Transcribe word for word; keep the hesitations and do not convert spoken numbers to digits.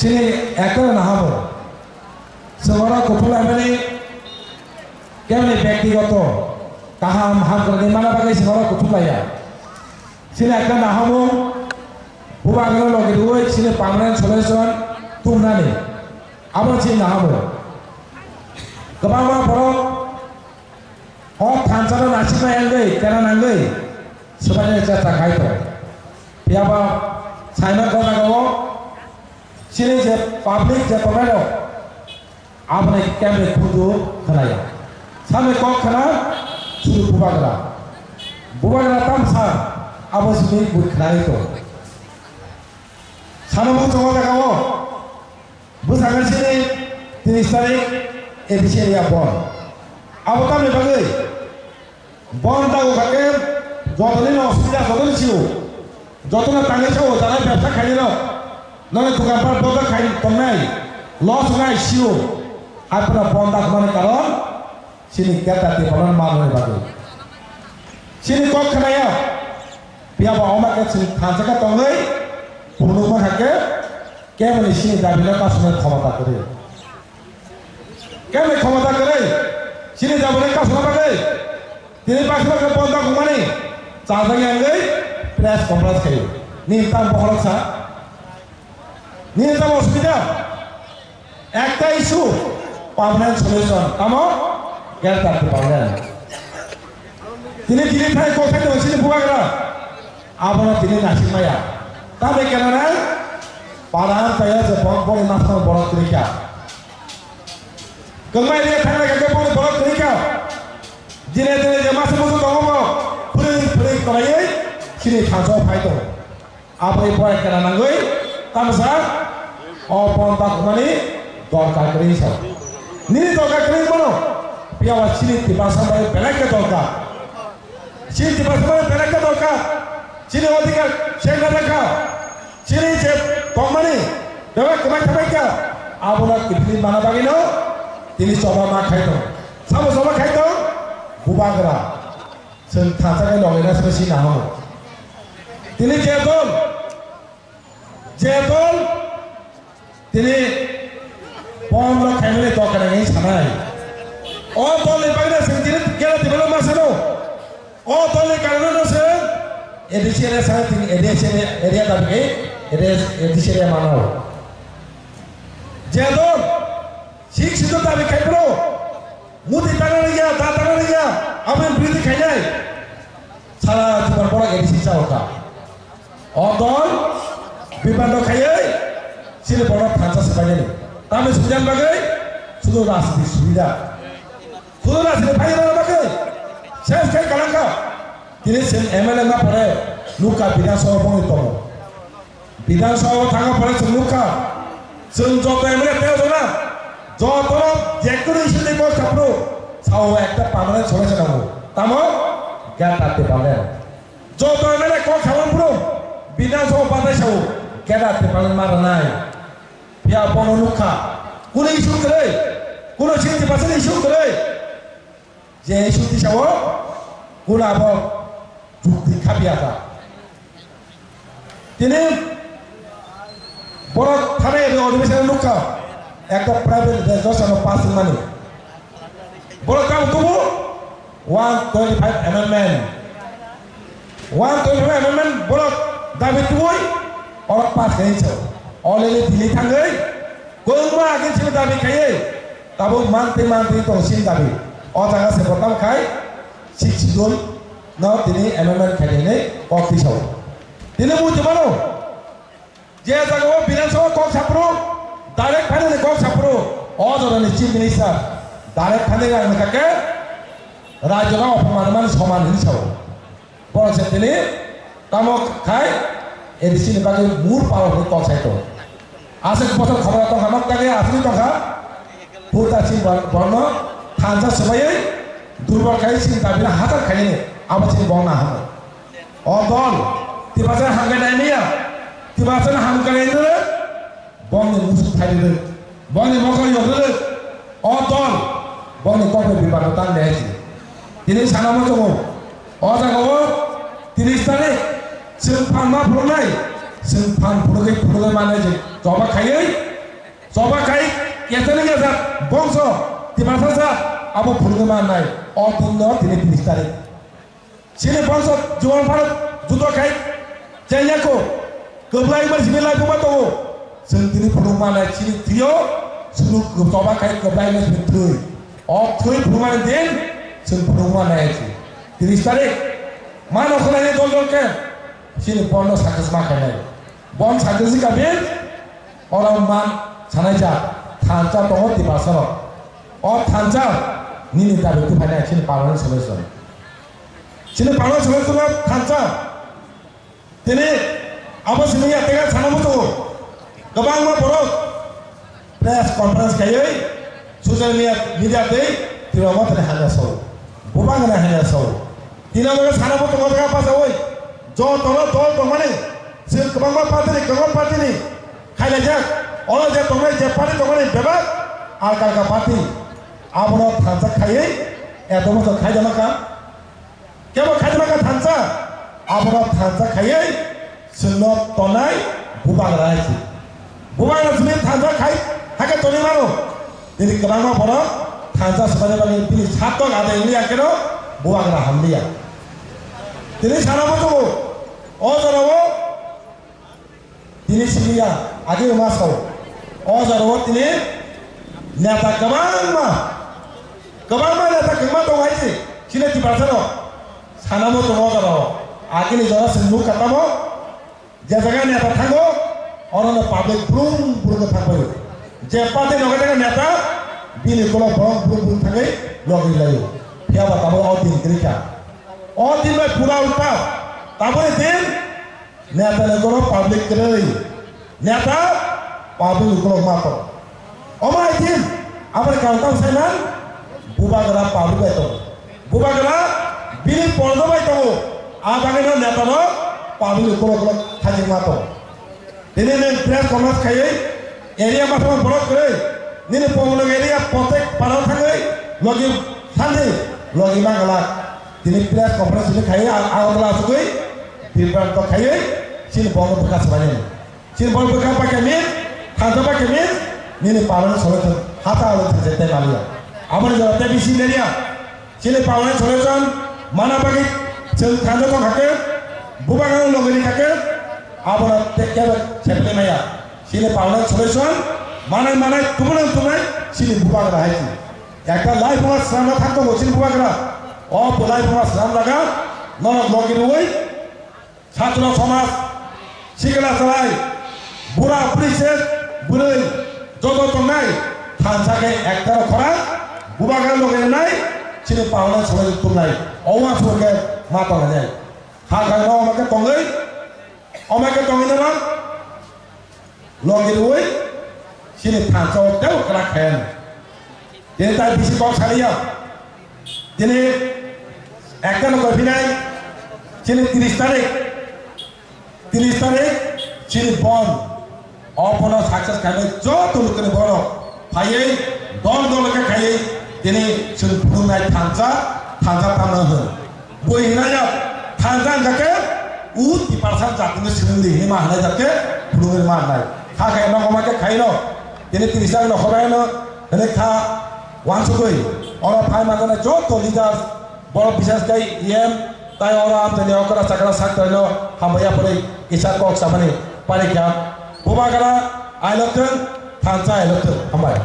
Chini ekta na habo. Sengora kuthum laimani kemni bektigoto kaham hamkrani mana bagwi sengora kuthum laiya. Chini ekta na habo. Bubagra logi duwi chini permanent solution tungnani. Abo chini na habo. Kwbangma borok o thansa no nasikma yangwi kena nangwi swbaini chesta khai tongo. Phiya ba saimano jagao chini je public je tongnai rok aboni kemri khunju khwnaya. Sami kok khna sudu bubagra. Bubagra tamsa abo simi bui khnai tongo. Sano bo tongo jagao. Bwskango chini tris tarik A D C area bon. Abo tamni bagwi bon dago kake jotoni no osubida jotoni sio. Jotoni tangwi sao jara bebsa khaini no. Noni dukan par boda khai tongnai. Loss ngai sio. Apna bon dag mani karon chini keta te bolan manoi bagwi. Chini kok khnaya. Piyaba oma ke chini thansa ka tongwi. Phunukma kake. Kemani chini dabino kasumai khomota kwrwi. Kemani khomota kwrwi. Chini dabino kasumai bagwi. Tini baksa baksa bonda kumani. Chajak yangwi press conference khayo. Nini tam bokhorok sa. Nini tam osubida. Ekta issue. Permanent solution. Tamo? Greater Tipraland. Tini tini thai kok thai tong chini bubagra. Abono tini nasikmaya. Tamni kenanai para ang kaya je bok bok nasno borok tini kya. Kengmai dia thangnai kake bok borok tini kya. Jine jine je masa musu tongo bo. Phuri phuri korai chini thaso phai tongo. Aboni pore kena nangwi tamsa o pon takhumani dorkar kwrwi sa. Nini dorkar kwrwi bono piyawa chini Tiprasa bai belai khe dorkar. Chini Tiprasa bai belai khe dorkar. Chini odhikar chengna rekha. Chini je tongmani bebak kwbai thabai kha. Abono kiphilwi mana bagwino tini choba ma khai tong. Sabo choba khai tong bubagra. Chwng thansa khe logi na simi sina hamo. Tini je dol, je dol, tini bom rok khaimani dok kana ngai sanai. O dol ni bagwi na chwng tini gela tibalo ma sano. O dol ni karano no chwng A D C area sana tini A D C area dabi kai A D C area mano. Je dol, sik situ dabi kai bro. Mudi tangna rwya, da tangna rwya, aboni birodhi khainai. Sara jibon borok A D C chao kha. O dol bibando khaiwi chini borok thansa swbainani. Tamni sujak bagwi sudu rajniti subida. Sudu rajniti phaina bagwi ses khai kalangkha. Tini chwng M L A wngna pore nukha Bidhan Sabha bongni tongo. Bidhan Sabha o thangna pore chwng nukha, chwng joto M L A tei jona, jotono jekunu issue ni kok saphuru, sao ekta permanent solution nango. Tamo? Greater Tipraland. Joto M L A kok saphuru, Bidhan Sabha batai sao, Greater Tipraland ma rwnai. Phiya bono nukha, kunu issue kwrwi, kunu sixty percent issue kwrwi. Je issue tisao, kunu abo jukti khapya ta. Tini borok thani ri odibisani nukha, ekta private resource ano pass wngmani. Borok tamo tubu one twenty five amendment. One twenty five amendment borok dabi tubui oro pass khainai sao. Already tini thangwi kwbangma agin simi dabi khaiwi tabuk mantwi mantwi tong sini dabi. O jaga se botam khai sixth schedule no tini amendment khai hinwi kok tisao. Tini buji mano, je jaga o Bidhan Sabha kok saphuru, direct phainani kok saphuru, o jora ni Chief Minister direct phainai ang kake rajyo no ophoman mani soman hinwi sao. Borok se tini tamo khai A D C ni bagwi mur power ni kok sai tongo. Aswk bosor khobor tongkha, nok tangwi aswk tongkha. Purta chini bor-, borno thansa swbaiwi durbol khai chini dabi no hachal khainani abo chini bong na hamo. O dol, Tiprasa hamkhe nai maya, Tiprasa no hamkhe nai nai. Bongni musuk thari rwk, bongni mokol yok rwk, o dol, bongni kokni bibago tang de hai se. Tini sana mo tongo, o jaga o tini tarik, chwng phan ma phunuknai, chwng phan phunugwi phunugwi manai je choba khaiwi, Choba khai, yasani yasa, bongso, Tiprasa sa, abo phunugwi mannai, o din no tini tris tarik. Chini bongso, juwan pharok, judo khai, chengya ko, kwplai mar simi lai phuma tongo. Chwng tini phunuk mannai, chini thwio, chwng choba khai, kwplai mar simi thwi. O thwi phunukmani din, chwng phunuk mannai chi. Tris tarik, mano khwlaini dol dol khe, chini bondo success ma khainai. Bon sakhe jika bin, oro man sanai ja, thansa tongo Tiprasa rok. O thansa nini dabi tuphainai chini parliament solution. Chini parliament solution o thansa. Tini abo simi ya tega sana mutu. Kwbangma borok press conference khaiwi social media, media tei Tipra Motha ni hamya sao. Bubagra ni hamya sao. Tini abo sana mutu ko tega pasawi. Jotono dol tongmani, chwng kwbangma party ni, kwbangma party ni khailaijak. Oro je tongnai, je party tongmani bebak alka alka party. Abono thansa khaiwi, eto bosor khaijama kha. Kebo khaijama kha thansa. Abono thansa khaiwi, chwngno tongnai bubagra hai se. Bubagra simi thansa khai, hakhe tongwi mano. Tini kwbangma borok thansa swbaini bagwi bini satok adai wngya kheno bubagra hamliya. Tini sana bo tongo. O jorao tini siliya, age ma sao. O jorao tini neta kwbangma, kwbangma neta kwbangma tongo hai se. Chini Tiprasa no sana bo tongo o jorao. Agini jora se nuk katamo. Je jaga neta thango, orono public brum brum khe thangbaio. Je party nogo jaga neta, bini ukolog borok brum brum thangwi logi laio. Phiya ba tabuk o din kwrwi kha. O din bai pura ulta. Tabukni din neta ni ukolog public kwrwi. Neta public ukolog ma tongo. Omo hai din, aboni karon tamo sai man, bubagra public bai tongo. Bubagra bini pondo bai tongo. A bagwino neta no public ukolog ukolog thajikma tongo. Tini nwng press conference khaiwi area masama borok kwrwi, nini pondo area protek parao thangwi logi sandi logi mangalak. Tini press conference tini khaiwi ang Agartala asugwi bibranto khaiwi chini borokno bwkha swbainani. Chini borok bwkha paikha min, thansa paikha min, nini parliament solution hata alo thansa tei maliya. Aboni jora tei bisi meriya. Chini parliament solution mana bagwi chwng thansa tong hakhe, bubagra logi ri hakhe, abono tei kebo sepli maya. Chini parliament solution manai manai tubunai tubunai chini bubagra hai chi. Ekta lai phunga swnamna thang tongo chini bubagra. O lai phunga swnam laga norok logi rwi Chhatro somaj, sikla chwrai, bura buri se bwrwi joto tongnai, thansa khe ekta khorang, bubagra logi rwnai, chini parliament solution tubunai, o uansuk khe ma tongnai. Hakhe no omo khe tongwi, omo khe tongwi no. Logi rwi chini thansa o tei kwrak khayan. Tini tai bisi kok saliya. Tini ekta no koi phinai chini tris tarik. Tris tarik chini bon. O bono success khainai joto lukuni borok phaiwi dol dol khe khaiwi tini chwng phunuknai thansa, thansa tamna hwn. Bui hinaya thansa hwnjakhe u Tiprasa jatini swrwngdi hinwi ma hwnai jakhe phunugwi ma hwnai. Kha khe no homa khe khaino. Tini tris tarik no hobaino hwnwi kha wansugwi. Oro phai manjana joto leaders, borok bises khe E M, tai oro amchaini okra chakra saktorino hambai yapharwi kisa kok samani parikha. Bubagra ailok thwng, thansa ailok thwng. Hambai.